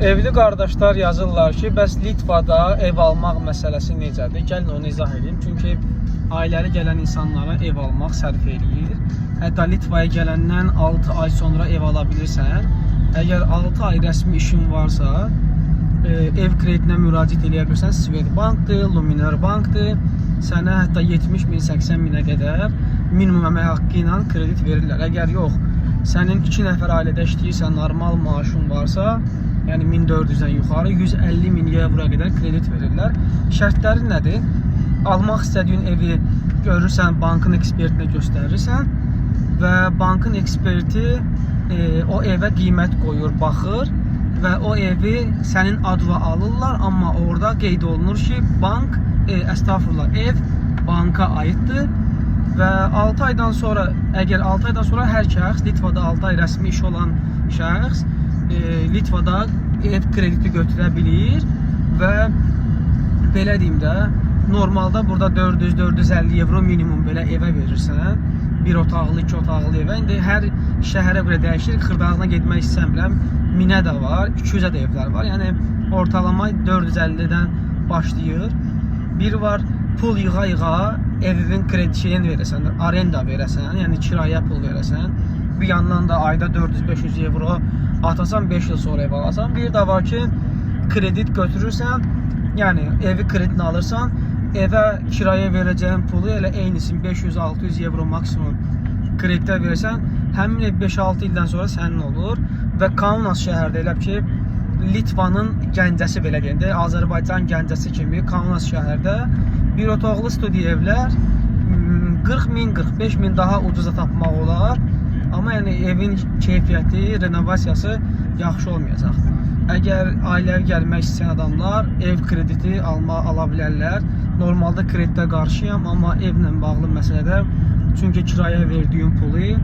Evli qardaşlar yazırlar ki, bəs Litvada ev almaq məsələsi necədir? Gəlin onu izah edeyim. Çünki ailəli gələn insanlara ev almaq sərf eləyir. Hətta Litvaya gələndən 6 ay sonra ev ala bilirsən. Əgər 6 ay rəsmi işin varsa, ev kreditinə müraciət eləyə bilirsən. Swedbankdır, Luminor bankdır. Sənə hətta 70 min, 80 minə qədər minimum əmək haqqı ilə kredit verirlər. Əgər yox, sənin 2 nəfər ailədə işləyirsən, normal maaşın varsa, yəni 1400-dən yuxarı 150 min avroya qədər kredit verirlər. Şərtləri nədir? Almaq istədiyin evi görürsən, bankın ekspertinə göstərirsən və bankın eksperti o evə qiymət qoyur, baxır və o evi sənin adına alırlar, amma orada qeyd olunur ki, bank, əstəğfurullah, ev banka aiddir və 6 aydan sonra, əgər 6 aydan sonra hər şəxs Litvada 6 ay rəsmi işi olan şəxs Litvada ev krediti götürə bilir və belə deyim də, normalda burada 400-450 evro minimum belə evə verirsən. Bir otaqlı, iki otaqlı evə. İndi hər şəhərə görə dəyişir. Xırdalığına getmək istəmirəm. 1000-ə də var, 200-ə də evlər var. Yəni ortalama 450-dən başlayır. Bir var, pul yığa-yığa evin kredi şeyini verəsən, arenda verəsən, yəni kirayə pul verəsən. Bir yandan da ayda 400-500 evro atasan, 5 il sonra ev alasan. Bir də var ki, kredit götürürsən, yəni evi kreditlə alırsan, evə kirayə verəcəyin pulu elə eynisini 500-600 evro maksimum kreditə versən, həmin ev 5-6 ildən sonra sənin olur və Kaunas şəhərdə elə ki, Litvanın Gəncəsi belə deyim də, Azərbaycan Gəncəsi kimi Kaunas şəhərdə bir otaqlı studiya evlər 40 min, 45 min daha ucuza tapmaq olar. Amma yəni evin keyfiyyəti, renovasiyası yaxşı olmayacaq. Əgər ailəvi gəlmək istəyən adamlar ev krediti ala bilərlər. Normalda kreditə qarşıyam, amma evlə bağlı məsələdə, çünki kirayə verdiyin pulu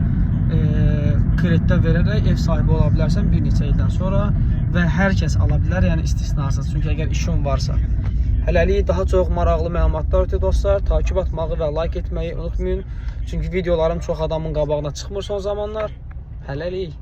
kreditə verərək ev sahibi ola bilərsən bir neçə ildən sonra və hər kəs ala bilər, yəni istisnasız. Çünki əgər işin varsa. Hələlik daha çox maraqlı məlumatlar ötü dostlar, takip atmağı və like etməyi unutmayın. Çünki videolarım çox adamın qabağına çıxmır son zamanlar. Hələlik.